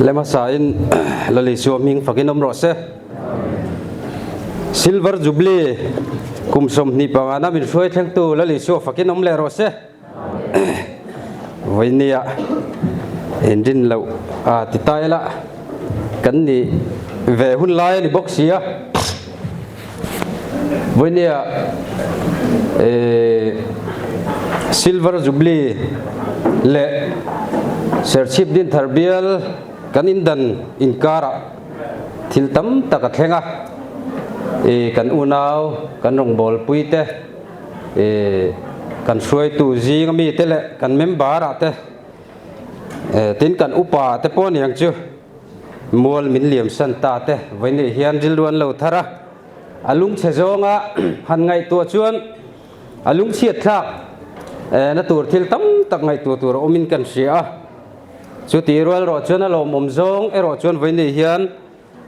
Lemhasa-in Lal Isua hming fakin awm rawh se. Silver Jubilee kum 25 na min hruai thlengtu Lal Isua fakin awm leh rawh se. Vawinia inrin loh a ti ta ila kan nih ve hun lai a ni bawk si a. Vawinia Silver Jubilee leh Serchhip Dinthar bial kan indan inkarah thil tam tak a thleng a. Kan unau kan rawngbawlpui te Kan hruaitu zing ami te leh kan member ah te tin kan upa te pawh aniang chu mual min liam san ta te vawiin hian rilru an lo thar a, a lungchhe zawnga han ngaihtuah chuan a lungchhiat thlak na tur thil tam tak ngaihtuah tur a awmin kan hria a, chuti rual erawh chuan a lawmawm zawng erawh chuan vawiin hian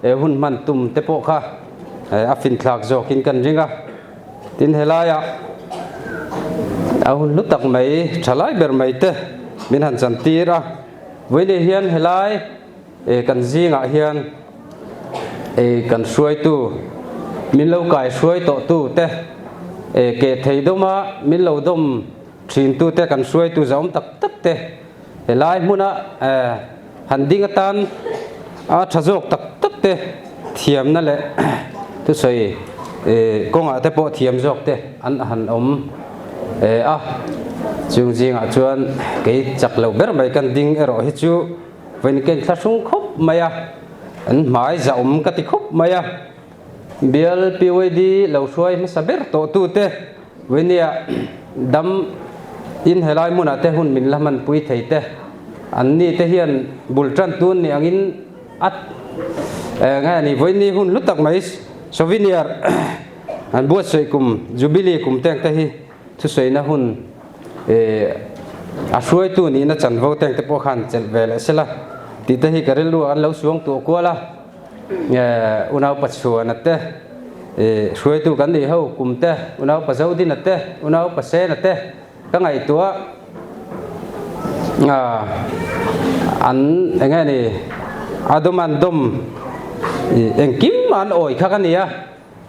He hun hman tum te pawh kha a finthlak zawkin kan ring a, tin helaiah a hun hlu tak mai thalai ber mai te min han chantir a, vawiin hian helai kan zingah hian kan hruaitu min lo kai hruai tawh tu te ke thei dawma min lo dawm thin tu te kan hruaitu zahawm tak tak te Helai hmuna han ding atan a tha zawk tak tak te thiamna leh thusawi kawngah te pawh thiam zawk te an han awm a, chung zingah chuan kei chak lo ber mai kan ding erawh hi chu vawiin ka inthlahrung khawp mai a, an hmai zahawm ka ti khawp mai a, bial PYD lo hruai hmasa ber tawh tute. Vawinia dam in helai hmunah te hun min la hmanpui thei te, an ni te hian bul tan tun ni angin a nge a ni vawiin ni hun hlu tak mai souvenir an buatsaih kum jubilee kum teng te hi thusawiina hun a hruaitu nihna chanvo teng te pawh khan chelh ve leh sela tih te hi ka rilru an lo suang tuah kual a. Unau Pachuana te, hruaitu kan nih ho kum te, Unau Pazodina te, Unau Pasena te ka ngaihtuah an eng nge ni a dawm an dawm engkim an awi kha ka ni a,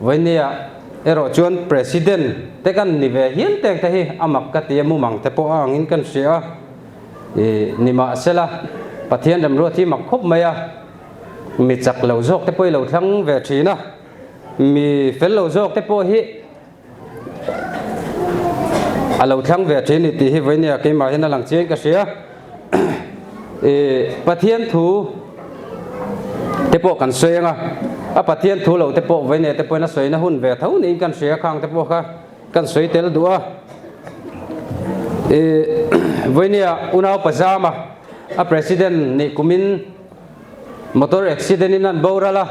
vawinia erawh chuan President te kan ni ve hial teng te hi a mak ka ti a, mumang te pawh a angin kan hria a, nimahsela Pathian remruat hi mak khawp mai a. Mi chak lo zawk te pawh i lo thlang ve thin a, mi fel lo zawk te pawh hi a lo thlang ve thin ni tih hi vawinia keimah hian a lang chiang ka hria. I Pathian thu te pawh kan sawi ang a, a Pathian thu lo te pawh vawinia te pawhin a sawina hun ve tho niin kan hria khang te pawh kha kan sawi tel duh a. I vawinia unau pazama a president nih kumin Motor accident in an boral a,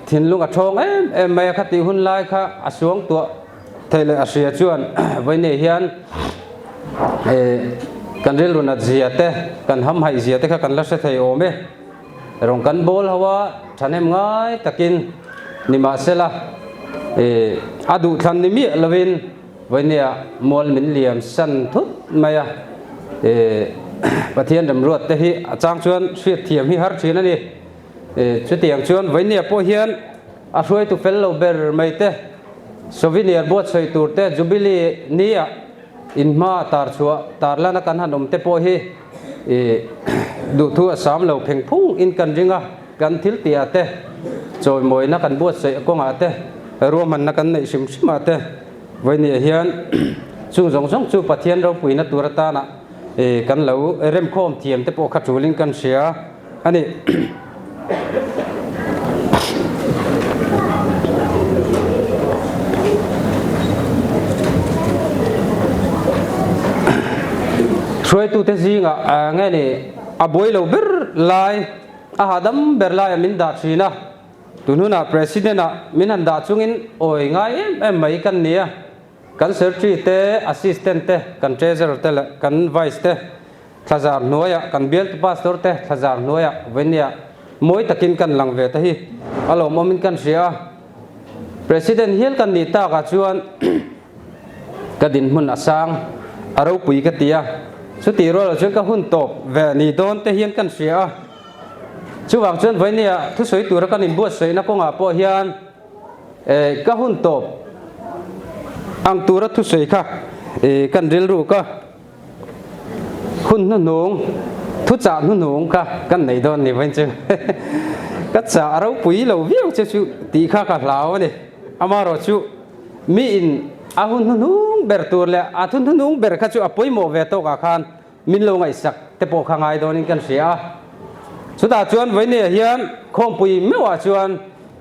thinlung a thawng em em mai a, khatih hun lai kha a suang tuah theih leh a hria chuan vawiin hian kan rilru nat zia te, kan hamhaih zia te kha kan la hre thei awm e. Rawng kan bawl ho a, thahnem ngai takin nimahsela a duhthlan ni miah lovin Vawinia mual min liam san thut mai a, Pathian remruat te hi a chang chuan hriat thiam hi har thin a ni. Chutiang chuan Vawinia pawh hian a hruaitu fel lo ber mai te, souvenir buatsawi tur te, Jubilee nia inhma tar chhuah tar lana kan han awm te pawh hi duhthu a sam lo pheng phung in kan ring a, kan thil tih ah te, chawimawina kan buatsaih kawngah te, ruahmanna kan neih hrim hrim ah te, Vawinia hian chung zawng zawng chu Pathian ropuina tur atana kan lo remkhawm thiam te pawh kha tulin kan hria a ni. Hruaitute zingah nge ni a buai lo ber lai, a hahdam ber laia min dah thin a. Tun hunah President ah min han dah chungin awi ngai em em mai kan ni a, kan Secretary te, Assistant te, kan Treasurer te leh kan Vice te thlazar hnuaiah, kan bialtu Pastor te thlazar hnuaiah vawinia mawi takin kan lang ve ta hi a lawmawmin kan hria a. President hial kan nih takah chuan ka dinhmun a sang, a ropui ka ti a. Chutih rual ah chuan ka hun tawp ve ni dawn te hian kan hria a. Chuvang chuan vawinia thusawi tura kan inbuatsaihna kawngah pawh hian ka hun tawp ang tura thusawi kha kan rilru ka hun hnuhnung thuchah hnuhnung kha kan nei dawn ni vawiin chu ka chah ropui lo viau che chu tih kha ka hlau a ni. Amaherawh chu miin a hun hnuhnung ber tur leh a thu hnuhnung ber kha chu a pawimawh ve tawkah khan Min lo ngaihsak te pawh kha ngai dawnin kan hria a. Chutah chuan Vawinia hian khawmpui meuhah chuan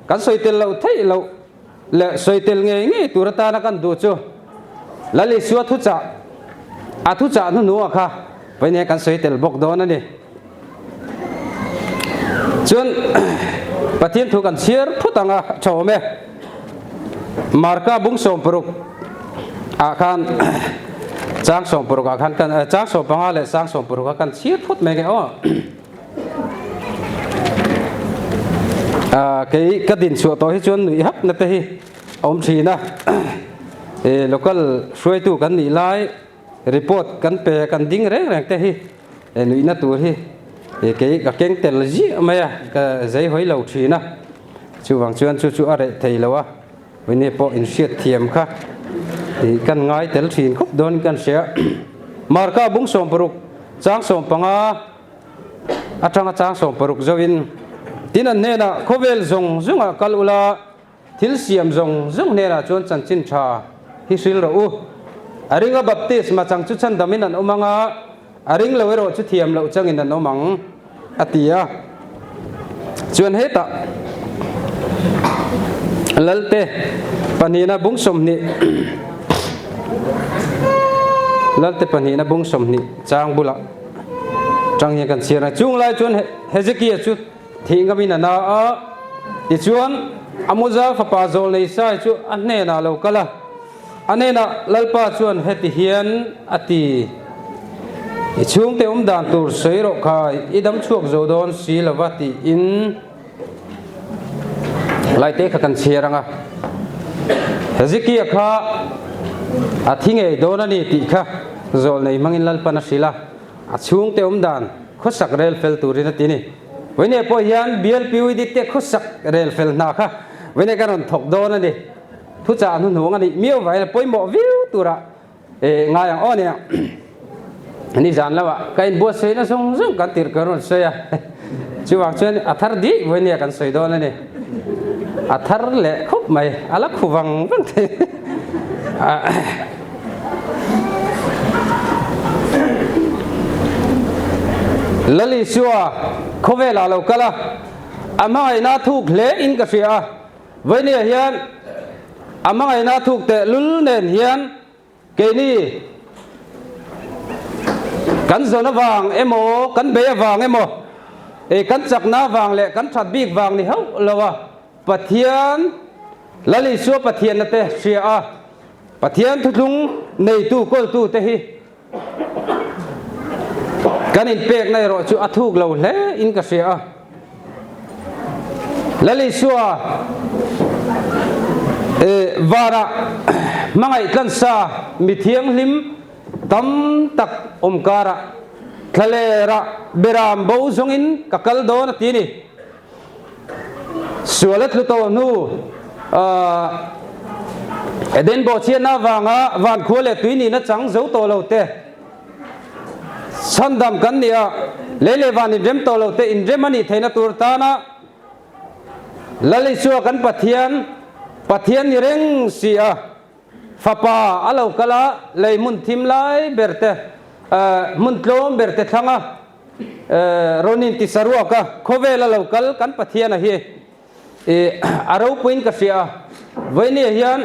kan sawi tel loh theih loh leh sawi tel ngei ngei tur atana kan duh chu Lal Isua thuchah, a thuchah hnuhnungah kha Vawinia kan sawi tel bawk dawn a ni. Chuan Pathian thu kan chhiar phut ang a tha awm e. Marka bung 60 ah khan chang 60 ah khan kan chang 15 leh chang 60 ah kan chhiar phut mai nge aw. Kei ka din chhuah tawh hi chuan nuih hap na te hi a awm thin a. Local hruaitu kan nih lai report kan pe kan ding reng reng te hi nuihna tur hi kei ka keng tel ziah mai a, ka zei hawi lo thin a. Chuvang chuan chu chu a reh thei lo a, Winnie pawh inhriat thiam kha kan ngai tel thin khawp dawnin kan hria. Marka bung 60 chang 15 atanga chang 60 zoin tin an hnenah khawvel zawng zawngah kal ula, Thil siam zawng zawng hnenah chuan chanchin tha hi hril rawh u. A ringa baptisma chang chu chhandamin an awm ang a, a ring lo erawh chu thiam loh changin an awm ang, a ti a. Chuan hetah Lalte pahnihna bung 20 Lalte pahnihna bung 20 chang bulah tang hian kan chhiar a. Chung lai chuan Hezekia chu Thih ngamin a na a, tichuan Amuza fapa Zawlnei Sai chu a hnenah a lo kal a, a hnenah Lalpa chuan heti hian a ti, I chhungte awm dan tur sawi rawh khai, i dam chhuak zo dawn si lova tiin laite kha kan chhiar ang a. Hezekia kha a thi ngei dawn a ni tih kha Zawlnei hmangin Lalpan a hrilh a. A chhungte awm dan khawsak rel fel turin a ti ni. Vawiineh pawh hian BLPUD te khawsak rel fel hna kha vawiineh kan rawn thawk dawn a ni. Thuchah hnuhnung a nih miau vangin a pawimawh viau turah ngai ang aw nia. Nizan lamah ka inbuatsaihna zawng zawng kan tirh kan rawn sawi a, chuvang chuan a thar dih vawiineh kan sawi dawn a ni. A thar leh khawp mai, a la khu vang vang thei. Lal Isua khawvelah lo kal a, a hmangaihna a thuk hle in ka hria a, vawinia hian a hmangaihna a thuk teh lul nen hian keini kan zawn avang emaw kan bei avang emaw kan chakna avang leh kan that bik vang ni hauh lo a, Pathian Lal Isua Pathianna te hria a. Pathian thuthlung neitu kawltu te hi kan inpekna erawh chu a thuk lo hle in ka hria a. Lal Isua vanah hmangaih tlansa mi thianghlim tam tak awm karah thlalerah beram bo zawngin ka kal dawn a ti ni. Sual a tlu tawh hnu Eden bawhchhiatna avanga van khua leh tui nihna chang zo tawh lo te, chhandam kan nih a, lei leh van inrem tawh lo te inrem a nih theihna tur tana Lal Isua kan Pathian, Pathian ni reng si a, Fapa a lo kal a, lei hmun thim lai ber te, hmun tlawm ber te thlang a, Rawn in ti saruak a, khawvel a lo kal kan Pathian a hi a ropuiin ka hria a, vawinia hian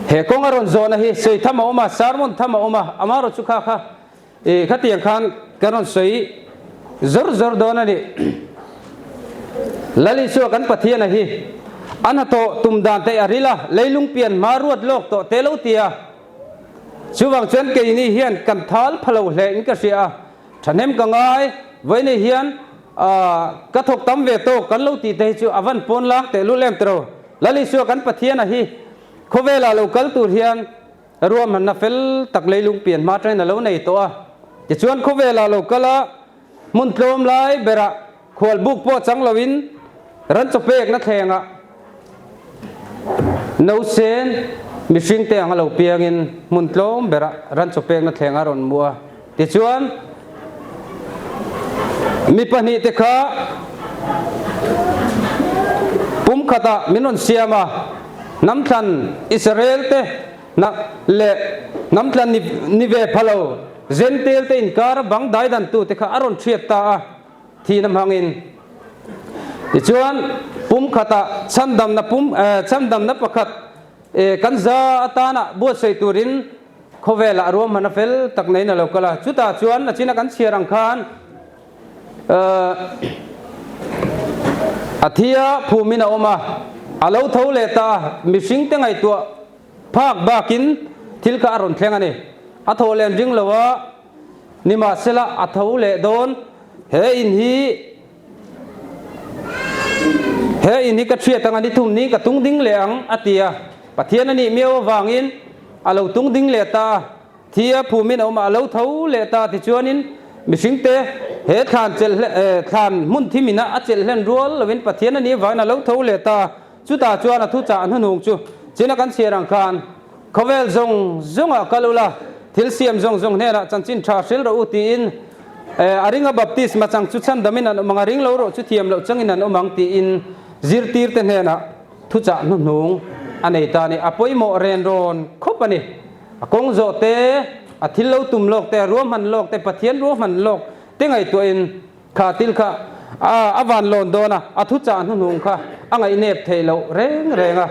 he kawng a rawn zawhna hi sawi tham a awm a, sermon tham a awm a, amaherawh chu kha kha khatiang khan kan rawn sawi zawr zawr dawn a ni. Lal Isua kan Pathian a hi a hnathawh tum dan te a ril a, leilung pian hma ruat lawk tawh te lo ti a, Chuvang chuan keini hian kan thal pha lo hle in ka hria a, thahnem ka ngai, vawiinei hian ka thawk tam ve tawk kan lo tih te hi chu a van pawn lang teh lul em tiro. Lal Isua kan Pathian a hi khawvelah lo kal tur hian Ruahmanna fel tak leilung pian hma atangin a lo nei tawh a. Tichuan khawvelah lo kal a, hmun tlawm lai berah khual buk pawh chang loin ran chaw pekna thlengah nausen mihring te anga lo piangin hmun tlawm berah ran chaw pekna thlengah a rawn mu a. Tichuan mi pahnihte kha pum khatah min rawn siam a, hnamthlan Israel te leh hnamthlan ni ve pha lo Jentail te inkar bang daidantu te kha a rawn hriat ta a, thihna hmangin. Tichuan pum khatah chhandamna pum chhandamna pakhat kan za atana buatsaih turin Khawvelah ruahmanna fel tak neiin a lo kal a, chutah chuan a china kan chhiar ang khan a thi a phumin a awm a, a lo tho leh ta a, mihring te ngaihtuah phak bakin thil kha a rawn thleng a ni. A thaw len ring lo a, nimahsela a tho leh dawn, he in hi He in hi ka hriat anga ni thum ni ka tung ding leh ang, a ti a. Pathian a nih miau avangin a lo tung ding leh ta a, thi a phumin a awm a, a lo tho leh ta. Tichuanin mihringte he thlan chelh thlan hmun thim ina a chelh hlen rual lovin Pathian a nih avangin a lo tho leh ta a. Chutah chuan a thuchah hnuhnung chu china kan chhiar ang khan, Khawvel zawng zawngah kal ula, thil siam zawng zawng hnenah chanchin tha hril rawh u tiin a ringa baptisma chang chu chhandamin an awm ang, a ring lo rawh chu thiam loh changin an awm ang tiin zirtirte hnenah thuchah hnuhnung a nei ta a ni. A pawimawh ren rawn khawp a ni. A kawng zawh te, a thil lo tum lawk te, a ruahman lawk te, Pathian ruahman lawk te ngaihtuahin Kha thil kha a van lawn dawn a, a thuchah hnuhnung kha a ngaihnep theih loh reng reng a.